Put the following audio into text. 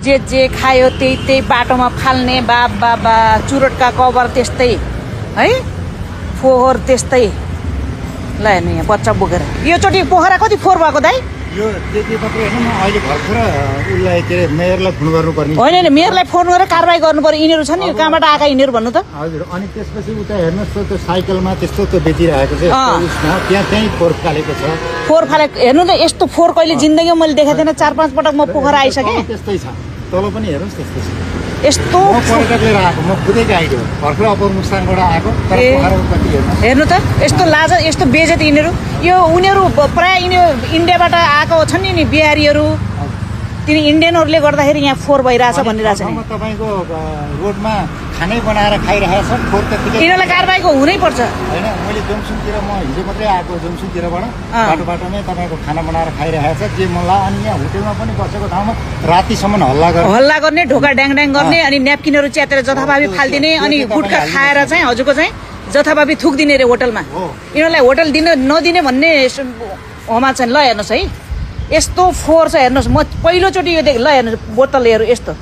जे खायो त्यही बाटोमा फाल्ने बाबा चुरोटका कभर त्यस्तै है, फोहोर त्यस्तै। ल हेर्नु यहाँ बच्चा बोकेर यो चोटि पोखरा कति फोहोर भएको दाइ? यो त्यति मात्रै होइन, म अहिले भर्खर उसलाई के अरे मेयरलाई फोन गर्नुपर्ने। होइन मेयरलाई फोन गरेर कारवाही गर्नु पर्यो। यिनीहरू छन् नि कहाँबाट आएका यिनीहरू भन्नु त। हजुर, अनि त्यसपछि उता हेर्नुहोस् त त्यो साइकलमा त्यस्तो त्यो बेचिरहेको छ, त्यहीँ फोहोर फालेको छ। फोहोर फाले हेर्नु त, यस्तो फोहोर कहिले जिन्दगीमा मैले देखेको थिएन। 4-5 पटक म पोखरा आइसकेँ। त्यस्तै छ, तल पनि हेर्नुहोस् त्यस्तै छ। यस्तो म पर्यटक लिएर आएको, म खुदै गाइड हो, भर्खर अपर मुस्ताङबाट आएको। तर पोखराको कति हेर्नु त, यस्तो लाज, यस्तो बेइज्जत यिनीहरू। यो उनीहरू प्राय यिनीहरू इन्डियाबाट आएको छन् नि बिहारीहरू, तिनी इन्डियनहरूले गर्दाखेरि यहाँ फोहोर भइरहेछ भनिरहेछ नि। तपाईँको रोडमा खानै बनाएर खाइरहेको छ, फोहोर त्यतिकै। यिनीहरूलाई कारवाहीको हुनै पर्छ। होइन, मैले जोमसुङतिर, म हिजो मात्रै आएको जोमसुङतिरबाट, बाटोमै तपाईँको खाना बनाएर खाइरहेको छ जे मन लाग्यो। अनि यहाँ होटेलमा पनि बसेको ठाउँमा रातिसम्म हल्ला गर्ने, ढोका ड्याङ गर्ने, अनि न्यापकिनहरू च्यातेर जथाभावी फालिदिने, अनि गुट्खा खाएर चाहिँ हजुरको चाहिँ जथाभावी थुक्दिने रे होटलमा। यिनीहरूलाई होटल नदिने भन्ने होमा चाहिँ। ल हेर्नुहोस् है, यस्तो फोहोर छ हेर्नुहोस्। म पहिलोचोटि यो ल हेर्नुहोस् बोतलहरू यस्तो